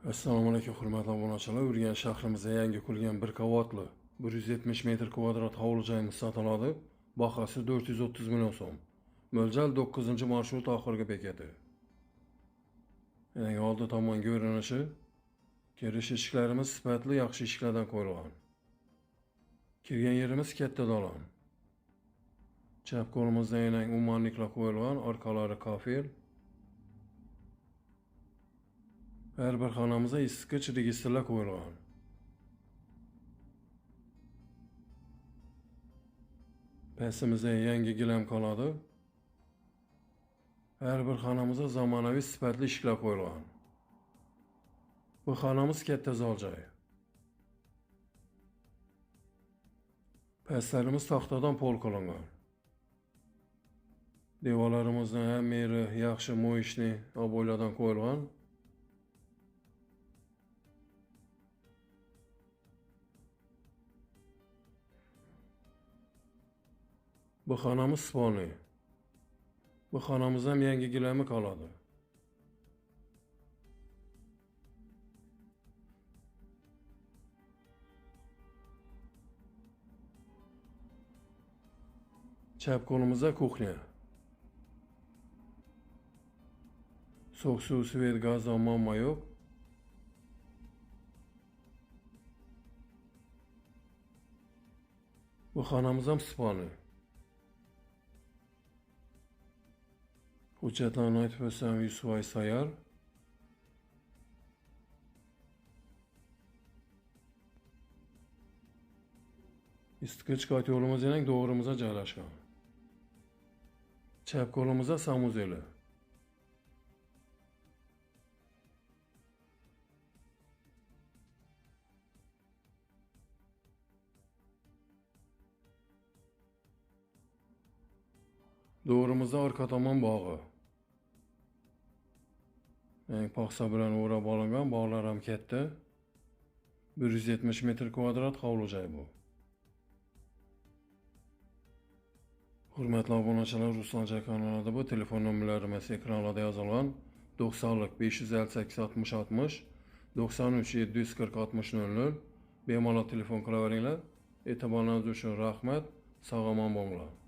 Assalomu alaykum hurmatli obunachilar. Urganch shahrimizda yangi qurilgan bir qavatli 170 metr kvadrat hovli joyimiz sotiladi. Bahasi 430 million so'm. Mo'ljal 9-marshrut oxirgi bekati. Eng oldi tomon ko'rinishi, kirish eshiklarimiz sifatli yaxshi eshiklardan qo'yilgan. Kirgan yerimiz katta dalan. Chap qo'limizda yana ummonliklar qo'yilgan, orqalari kafel. Har bir xonamizda isitgich registrlar qo'yilgan. Pastimizda yangi gilam qoladi. Har bir xonamizda zamonaviy sifatli eshiklar qo'yilgan. Bu xonamiz katta zal joyi. Pastlarimiz taxtadan pol qilingan. Devorlarimizning hamma yeri yaxshi mo'yishli oboylardan qo'yilgan. Bu xonamiz spalni. Bu xonamiz ham yangi gilami qoladi. Chap qo'limizda kuxnya. Sovuq suv, svet, gazdan muammo yo'q. Bu xonamiz ham spalni. Hujjatlarni aytib o'tsam 100% sayyor. Isitgich yo'limiz yana to'g'rimizda joylashgan. Chap qo'limizda samuzeli. To'g'rimizda orqa tomon bog'i. Paxsa bilan o'rab olingan, bog'lar ham katta. 170 metr kvadrat hovli joy bu. Hurmatli obunachilar, Ruslan joy kanalida bu telefon nomerlarimiz ekranlarda yozilgan. 90 558 60 60, 93 740 60 00. Bemalol telefon qilaveringlar. E'tiboringiz uchun rahmat. Sog' omon bo'linglar.